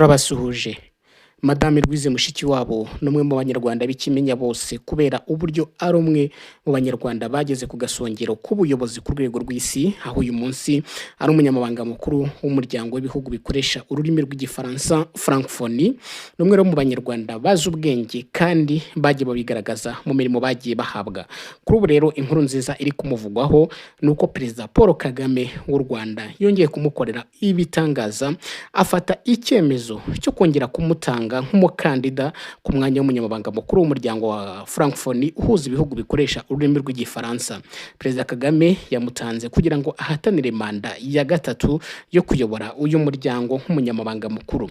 Turabasuhuje. Madame Louise Mushikiwabo ni umwe mu banyarwanda b'ikimenya bose kubera uburyo ari umwe mu banyarwanda bageze ku gasongero k'ubuyobozi ku rwego rw'isi, aho uyu munsi ari umunyamabanga mukuru w'umuryango w'ibihugu bikoresha ururimi rw'igifaransa, Francophonie. Ni umwe rero mu banyarwanda bazi ubwenge kandi bagiye babigaragaza mu mirimo bagiye bahabwa. Kuri ubu rero inkuru nziza iri kumuvugwaho ni uko Perezida Paul Kagame w'u Rwanda yongeye kumukorera ibitangaza, afata icyemezo cyo kongera kumutanga nk'umukandida ku mwanya w'umunyamabanga mukuru w'umuryango wa Francophonie uhuza ibihugu bikoresha ururimi rw'igifaransa. Perezida Kagame yamutanze kugira ngo ahatanire manda ya gatatu yo kuyobora uyu muryango nk'umunyamabanga mukuru.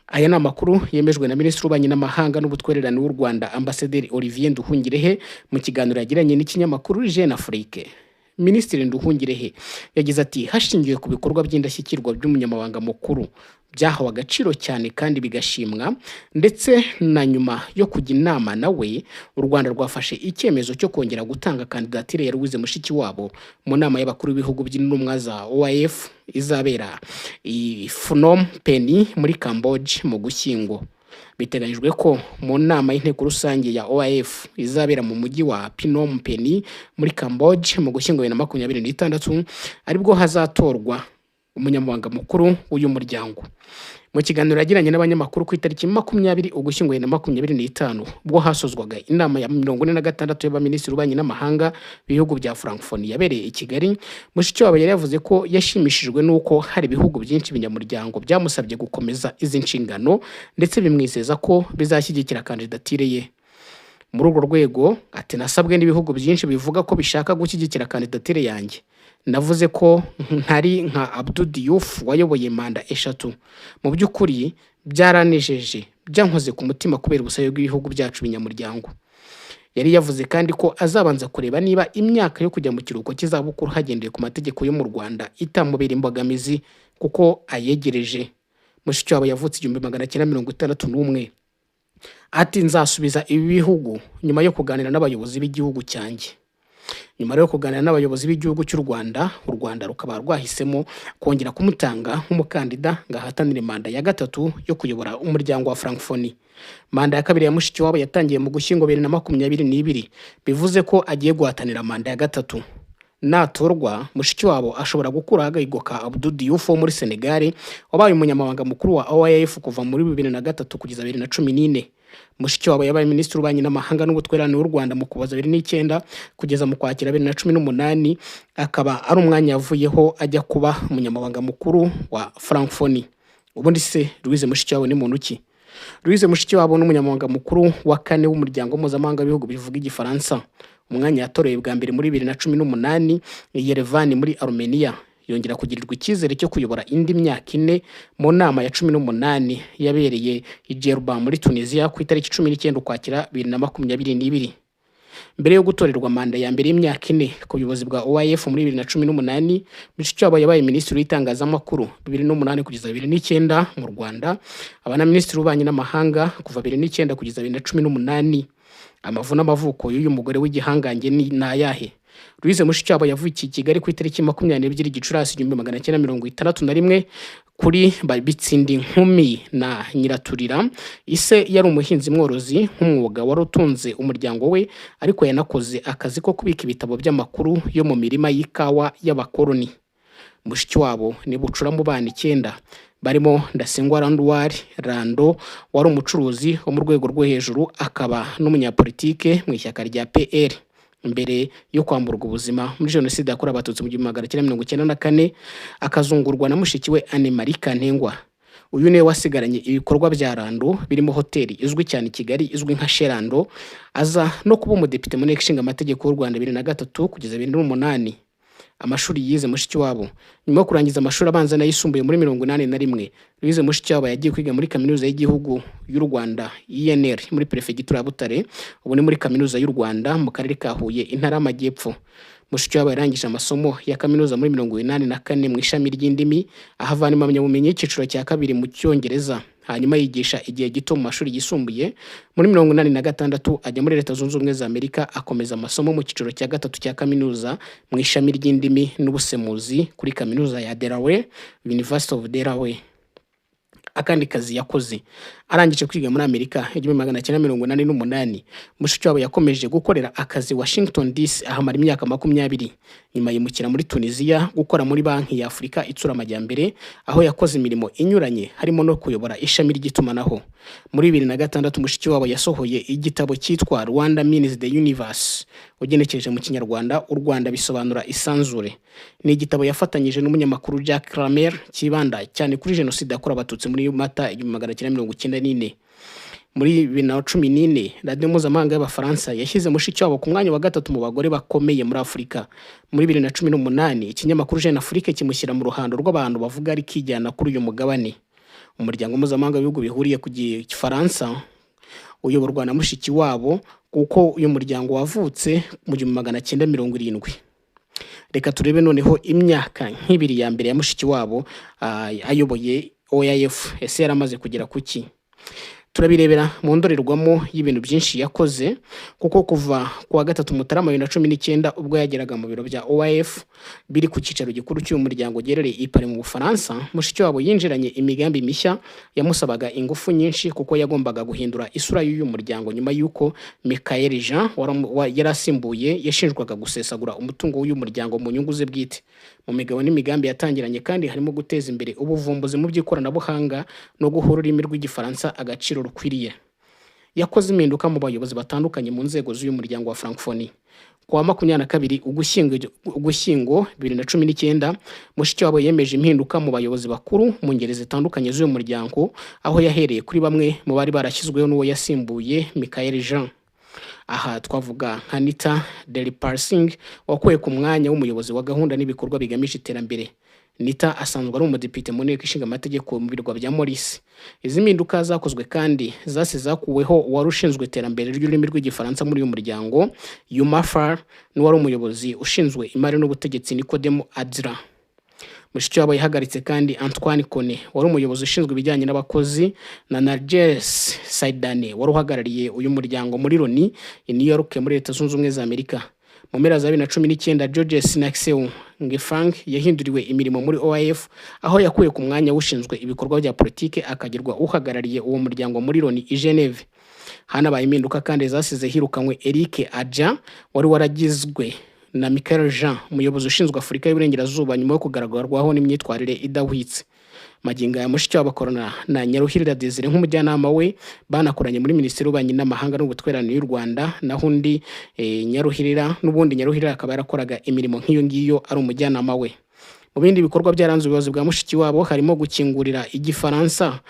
Aya ni amakuru yemejwe na Minisitiri w'Ububanyi n'Amahanga n'Ubutwererane w'u Rwanda, Ambasaderi Olivier Nduhungirehe, mu kiganiro yagiranye n'ikinyamakuru Jeune Afrique. Minisitiri Nduhungirehe yagize ati: "Hashingiwe ku bikorwa by'indashyikirwa by'umunyamabanga mukuru byahawe agaciro cyane kandi bigashimwa, ndetse na nyuma yo kujya inama nawe, u Rwanda rwafashe icyemezo cyo kongera gutanga kandidatire ya Louise Mushikiwabo mu nama y'abakuru b'ibihugu by'intumwa za OIF izabera i Phnom Penh muri Cambodge mu Gushyingo. Biteganyijwe ko mu nama y'inteko rusange ya OIF izabera mu mujyi wa Phnom Penh muri Cambodge mu Gushyingo 2026 aribwo hazatorwa umunyamabanga mukuru w'uyu muryango." Mu kiganiro yagiranye n'abanyamakuru ku itariki 20 Ugushyingo 2025, ubwo hasozwaga inama ya 46 y'abaminisitiri b'ububanyi n'amahanga b'ibihugu bya Francophonie yabereye i Kigali, Mushikiwabo yari yavuze ko yashimishijwe n'uko hari ibihugu byinshi binyamuryango byamusabye gukomeza izi nshingano, ndetse bimwizeza ko bizashyigikira kandidatire ye. Muri urwo rwego ati: "Nasabwe n'ibihugu byinshi bivuga ko bishaka gushyigikira kandidatire yanjye. Navuze ko ntari nka Abdou Diouf wayoboye manda eshatu. Mu by'ukuri byaranejeje, byankoze ku mutima kubera ubusabe bw'ibihugu byacu binyamuryango." Yari yavuze kandi ko azabanza kureba niba imyaka yo kujya mu kiruhuko cy'izabukuru hagendewe ku mategeko yo mu Rwanda itamubera imbogamizi kuko ayegereje. Mushikiwabo yavutse 1961. Ati: "Nzasubiza ibi bihugu nyuma yo kuganira n'abayobozi b'igihugu cyanjye." Nyuma rero yo kuganira n'abayobozi b'igihugu cy'u Rwanda, u Rwanda rukaba rwahisemo kongera kumutanga nk'umukandida ngo ahatanire manda ya gatatu yo kuyobora umuryango wa Francophonie. Manda ya kabiri ya Mushikiwabo yatangiye mu Gushyingo 2022, bivuze ko agiye guhatanira manda ya gatatu. Natorwa, Mushikiwabo ashobora gukuraho agahigo ka Abdou Diouf wo muri Senegal wabaye umunyamabanga mukuru wa OIF kuva muri 2003 kugeza 2014. Mushikiwabo yabaye minisitiri w'ububanyi n'amahanga n'ubutwererane w'u Rwanda mu Kuboza 2009 kugeza mu Kwakira 2018, akaba ari umwanya yavuyeho ajya kuba umunyamabanga mukuru wa Francophonie. Ubundi se Louise Mushikiwabo ni muntu ki? Louise Mushikiwabo ni umunyamabanga mukuru wa kane w'umuryango mpuzamahanga w'ibihugu bivuga igifaransa, umwanya yatorewe bwa mbere muri 2018 i Yerevan muri Armenia, yongera kugirirwa icyizere cyo kuyobora indi myaka 4 mu nama ya 18 yabereye i Djerba muri Tunisia ku itariki 19 Ukwakira 2022. Mbere yo gutorerwa manda ya mbere y'imyaka 4 ku buyobozi bwa OIF muri 2018, Mushikiwabo yabaye minisitiri w'itangazamakuru 2008 kugeza 2009 mu Rwanda, aba na minisitiri w'ububanyi n'amahanga kuva 2009 kugeza 2018. Amavu n'amavuko y'uyu mugore w'igihangange ni ayahe? Louise Mushikiwabo yavukiye i Kigali ku itariki 22 Gicurasi 1961 kuri Bitsindi Nkumi na Nyiraturira. Ise yari umuhinzi mworozi nk'umwuga wari utunze umuryango we, ariko yanakoze akazi ko kubika ibitabo by'amakuru yo mu mirima y'ikawa y'abakoloni. Mushikiwabo ni bucura mu bana icyenda barimo Ndasingwa Landuard Lando wari umucuruzi wo mu rwego rwo hejuru akaba n'umunyapolitike mu ishyaka rya PL mbere yo kwamburwa ubuzima muri Jenoside yakorewe Abatutsi mu 1994, akazungurwa na mushiki we Anne Marie Kantengwa. Uyu niwe wasigaranye ibikorwa bya Lando birimo hoteli izwi cyane i Kigali izwi nka Chez Lando, aza no kuba umudepite mu nteko ishinga amategeko y'u Rwanda 2003 kugeza 2008. Amashuri yize Mushikiwabo: nyuma yo kurangiza amashuri abanza n'ayisumbuye muri 81, Louise Mushikiwabo yagiye kwiga muri Kaminuza y'igihugu y'u Rwanda, UNR, muri Perefegitura ya Butare, ubu ni muri Kaminuza y'u Rwanda, mu karere ka Huye, Intara y'Amajyepfo. Mushikiwabo yarangije amasomo ya kaminuza muri 84 mu ishami ry'indimi, ahavana impamyabumenyi y'icyiciro cya kabiri mu Cyongereza, hanyuma yigisha igihe gito mu mashuri yisumbuye. Muri 86 ajya muri Leta Zunze Ubumwe za Amerika, akomeza amasomo mu cyiciro cya gatatu cya kaminuza mu ishami ry'indimi n'ubusemuzi kuri Kaminuza ya Delaware, University of Delaware. Akandi kazi yakoze arangije kwiga muri Amerika 1988, Mushikiwabo yakomeje gukorera akazi Washington DC, ahamara imyaka 20. Nyuma yimukira muri Tunisia gukora muri Banki ya Afurika Itsura Amajyambere, aho yakoze imirimo inyuranye harimo no kuyobora ishami ry'itumanaho. Muri 2006 Mushikiwabo yasohoye igitabo cyitwa Rwanda Means the Universe, ugenekereje mu Kinyarwanda u Rwanda bisobanura isanzure. Ni igitabo yafatanyije n'umunyamakuru Jack Kramer, cyibanda cyane kuri Jenoside yakorewe Abatutsi muri Mata 1994. Muri 2014 Radiyo Mpuzamahanga y'Abafaransa yashyize Mushikiwabo ku mwanya wa gatatu mu bagore bakomeye muri Afurika. Muri 2018 ikinyamakuru Jeune Afrique kimushyira mu ruhando rw'abantu bavuga rikijyana kuri uyu mugabane. Umuryango mpuzamahanga w'ibihugu bihuriye ku Gifaransa uyoborwa na Mushikiwabo, kuko uyu muryango wavutse mu 1970. Reka turebe noneho imyaka nk'ibiri ya mbere ya Mushikiwabo ayoboye OIF. Ese yaramaze kugera ku ki? Turabirebera mu ndorerwamo y'ibintu byinshi yakoze, kuko kuva ku wa 3 Mutarama 2019, ubwo yageraga mu biro bya OIF biri ku cyicaro gikuru cy'uyu muryango giherereye i Paris mu Bufaransa, Mushikiwabo yinjiranye imigambi mishya yamusabaga ingufu nyinshi, kuko yagombaga guhindura isura y'uyu muryango nyuma y'uko Michaëlle Jean yari asimbuye yashinjwaga gusesagura umutungo w'uyu muryango mu nyungu ze bwite. Mu migabo n'imigambi yatangiranye kandi harimo guteza imbere ubuvumbuzi mu by'ikoranabuhanga no guha ururimi rw'Igifaransa agaciro rukwiriye. Yakoze impinduka mu bayobozi batandukanye mu nzego z'uyu muryango wa Francophonie. Ku wa 22 Ugushyingo 2019, Mushikiwabo yemeje impinduka mu bayobozi bakuru mu ngeri zitandukanye z'uyu muryango, aho yahereye kuri bamwe mu bari barashyizweho n'uwo yasimbuye Michaëlle Jean. Aha twavuga nka Nita Deryparsingh wakuwe ku mwanya w'umuyobozi wa gahunda n'ibikorwa bigamije iterambere. Nita asanzwe ari umudepite mu Nteko Ishinga Amategeko mu birwa bya Maurice. Izi mpinduka zakozwe kandi zase zakuweho uwari ushinzwe iterambere ry'ururimi rw'Igifaransa muri uyu muryango Youma Fall, n'uwari umuyobozi ushinzwe imari n'ubutegetsi Nicodemo Adra. Mushikiwabo yahagaritse kandi Antoine Kone wari umuyobozi ushinzwe ibijyanye n'abakozi, na Narges Saidane wari uhagarariye uyu muryango muri Loni i New York muri Leta Zunze Ubumwe za Amerika. Mu mpera za 2019 Georges Nakseu Ngefang yahinduriwe imirimo muri OIF, aho yakuwe ku mwanya w'ushinzwe ibikorwa bya politike akagirwa uhagarariye uwo muryango muri Loni i Geneve. Hanabaye impinduka kandi zasize hirukanywe Eric Adja wari waragizwe na Michaëlle Jean umuyobozi ushinzwe Afurika y'Iburengerazuba, nyuma yo kugaragarwaho n'imyitwarire idahwitse. Magingo aya Mushikiwabo akorana na Nyaruhirira Desire nk'umujyanama we, banakoranye muri Minisiteri y'Ububanyi n'Amahanga n'Ubutwererane y'u Rwanda. Naho undi Nyaruhirira, n'ubundi Nyaruhirira akaba yarakoraga imirimo nk'iyo ngiyo ari umujyanama we. Mu bindi bikorwa byaranze ubuyobozi bwa Mushikiwabo harimo gukingurira Igifaransa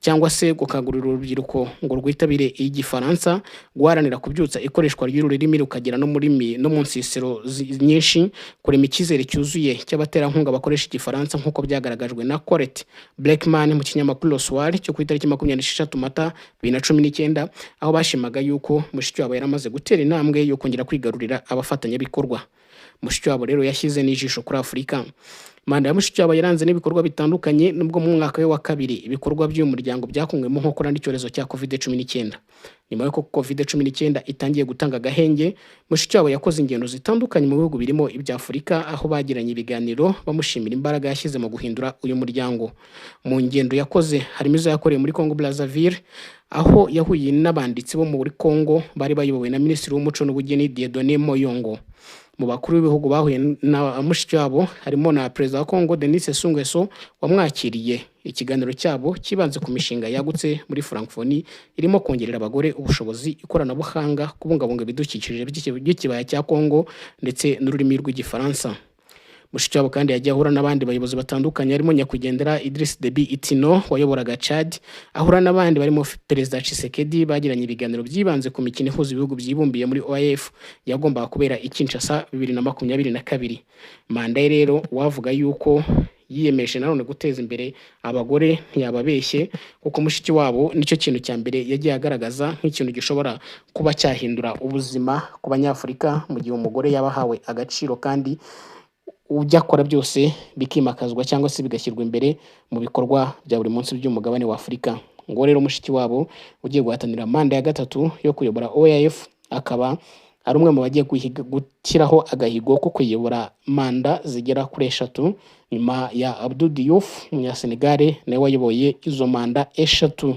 cyangwa se gukangurira urubyiruko ngo rwitabire Igifaransa, guharanira kubyutsa ikoreshwa ry'uru rurimi rukagera no muri no mu nsisiro nyinshi, kurema icyizere cyuzuye cy'abaterankunga bakoresha Igifaransa, nk'uko byagaragajwe na Colette Braeckman mu kinyamakuru Le Soir cyo ku itariki 26 Mata 2019, aho bashimaga yuko Mushikiwabo yaramaze gutera intambwe yo kongera kwigarurira abafatanyabikorwa. Mushikiwabo rero yashyize n'ijisho kuri Afurika. Manda ya Mushikiwabo yaranze n'ibikorwa bitandukanye, nubwo mu mwaka we wa kabiri ibikorwa by'uyu muryango byakunzwemo nkokora n'icyorezo cya Covid-19. Nyuma y'uko Covid-19 itangiye gutanga agahenge, Mushikiwabo yakoze ingendo zitandukanye mu bihugu birimo ibya Afurika, aho bagiranye ibiganiro bamushimira imbaraga yashyize mu guhindura uyu muryango. Mu ngendo yakoze harimo izo yakoreye muri Congo Brazzaville, aho yahuye n'abanditsi bo muri Congo bari bayobowe na Minisitiri w'Umuco n'Ubugeni Dieudonné Moyongo. Mu bakuru b'ibihugu bahuye na Mushikiwabo harimo na Perezida wa Congo Denis Sassou Nguesso wamwakiriye. Ikiganiro cyabo kibanze ku mishinga yagutse muri Francophonie irimo kongerera abagore ubushobozi, ikoranabuhanga, kubungabunga ibidukikije by'ikibaya cya Congo ndetse n'ururimi rw'Igifaransa. Mushikiwabo kandi yagiye ahura n'abandi bayobozi batandukanye harimo nyakwigendera Idriss Deby Itno wayoboraga Chad, ahura n'abandi barimo Perezida Tshisekedi, bagiranye ibiganiro byibanze ku mikino ihuza ibihugu byibumbiye muri OIF yagombaga kubera i Kinshasa 2022. Manda ye rero wavuga yuko yiyemeje nanone guteza imbere abagore, ntiyababeshye, kuko Mushikiwabo nicyo kintu cya mbere yagiye agaragaza nk'ikintu gishobora kuba cyahindura ubuzima ku Banyafurika mu gihe umugore yaba ahawe agaciro kandi ujya akora byose bikimakazwa cyangwa se bigashyirwa imbere mu bikorwa bya buri munsi by'umugabane wa Afurika. Ngo rero Mushikiwabo ugiye guhatanira manda ya gatatu yo kuyobora OIF akaba ari umwe mu bagiye gushyiraho agahigo ko kuyobora manda zigera kuri eshatu, nyuma ya Abdou Diouf, umunyasenegale, nawe wayoboye izo manda eshatu.